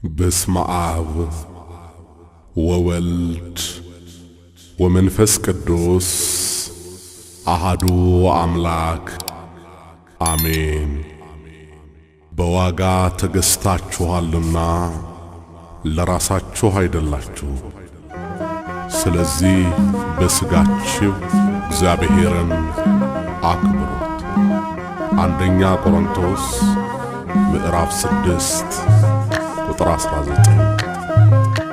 በስመ አብ ወወልድ ወመንፈስ ቅዱስ አሃዱ አምላክ አሜን። በዋጋ ተገዝታችኋልና ለራሳችሁ አይደላችሁ። ስለዚህ በሥጋችሁ እግዚአብሔርን አክብሩት። አንደኛ ቆሮንቶስ ምዕራፍ 6 ቁጥር 19።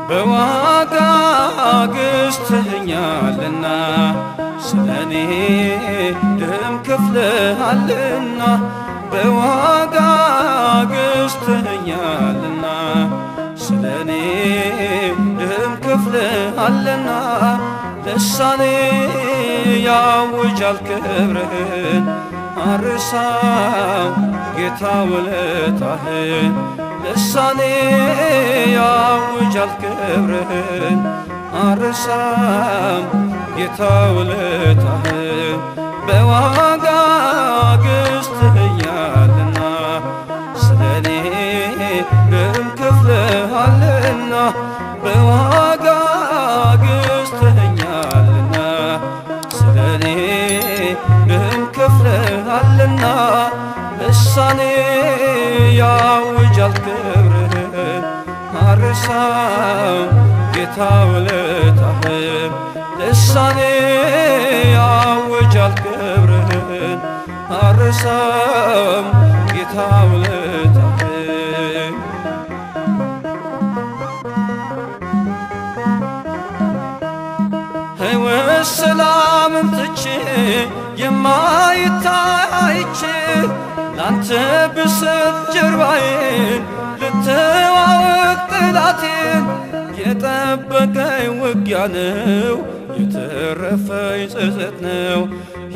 በዋጋ ገዝተኸኛልና ስለኔ ደም ከፍለሃልና፣ በዋጋ ገዝተኸኛልና ስለኔ ደም ከፍለሃልና፣ ልሳኔ ያውጃል ክብርህን፣ አርሳው ጌታ ውለታህን። ልሳኔ ያውጃል ክብርህን፣ አርሳም ጌታ ውለታህን። በዋጋ ገዝተኸኛልና ስለኔ ደም ከፍለሃልና፣ በዋጋ ገዝተኸኛልና ስለኔ ደም ከፍለሃልና፣ ልሳኔ ያውጃል ክብርህን፣ አርሳም ጌታ ውለታህን። ልሳኔ ያውጃል ክብርህን፣ አርሳም ጌታ ውለታህን። ሕይወት ሰላምም ትቼ የማይታይቼ ላንተ ብስጥ ጀርባዬን ልተዋወቅ ጠላቴን፣ የጠበቀኝ ውጊያ ነው የተረፈኝ ጸጸት ነው፣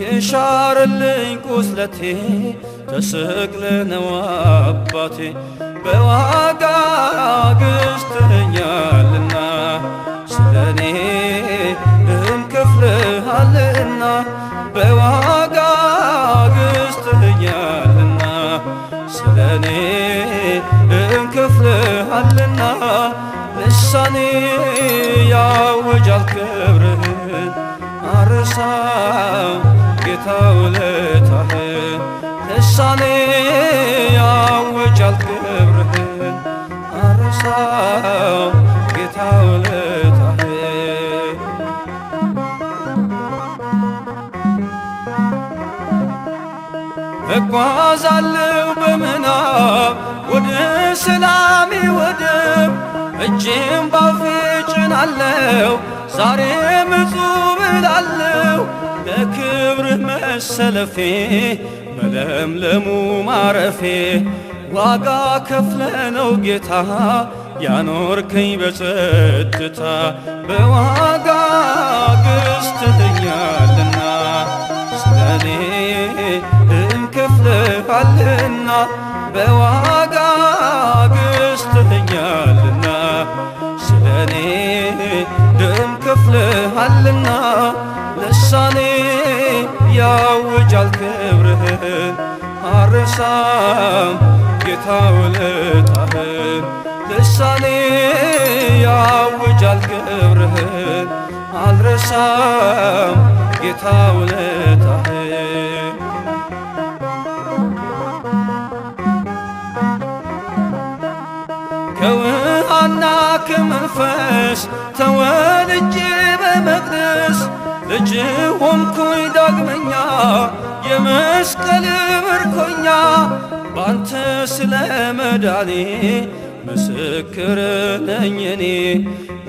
የሻረልኝ ቁስለቴ ተሰቅለ ነው አባቴ። በዋጋ ገዝተኸኛልና ስለኔ ደም ከፍለሃልና፣ በዋጋ ገዝተኸኛልና ስለኔ ደም ከፍለሃልና፣ ልሳኔ ያውጃል ክብርህን፣ አርሳም ጌታ ውለታህን። ልሳኔ ያውጃል ክብርህን፣ አርሳም ጌታ ውለታህን። እጓዛለሁ በምናብ ወደ ሰላሜ ወደብ፣ እጄም ባፌ ጭናለሁ ዛሬም እጹብ እላለሁ፣ ለክብርህ መሰለፌ በለምለሙ ማረፌ፣ ዋጋ ከፍለነው ጌታ ያኖርከኝ በጸጥታ። በዋጋ ገዝተኸኛልና ስለኔ ደም ከፍለሃልና፣ በዋጋ ገዝተኸኛልና ስለኔ ደም ከፍለሃልና፣ ልሳኔ ያውጃል ክብርህን፣ አርሳም ጌታ ውለታህን። ልሳኔ ያውጃል ክብርህን፣ አልረሳም ጌታ ውለታህን። ከውሃና ከመንፈስ ተወልጄ በመቅደስ ልጅ ሆንኩኝ ዳግመኛ የመስቀል ምርኮኛ፣ ባንተ ስለ መዳኔ ምስክር ነኝ እኔ፣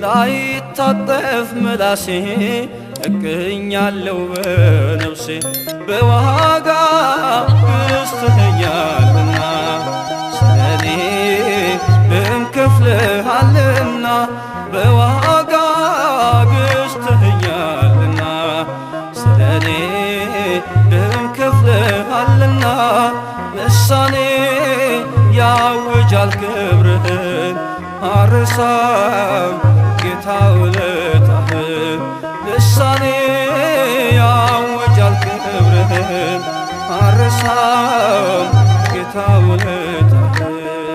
ላይታጠፍ ምላሴ እቅኛለሁ በነፍሴ። በዋጋ ገዝተኸኛልና ስለኔ ደም ከፍለሃልና፣ በዋጋ ገዝተኸኛልና ስለኔ ደም ከፍለሃልና፣ ልሳኔ ያውጃል ክብርህን፣ አርሳም ጌታ ውለታህን። ውለታህ።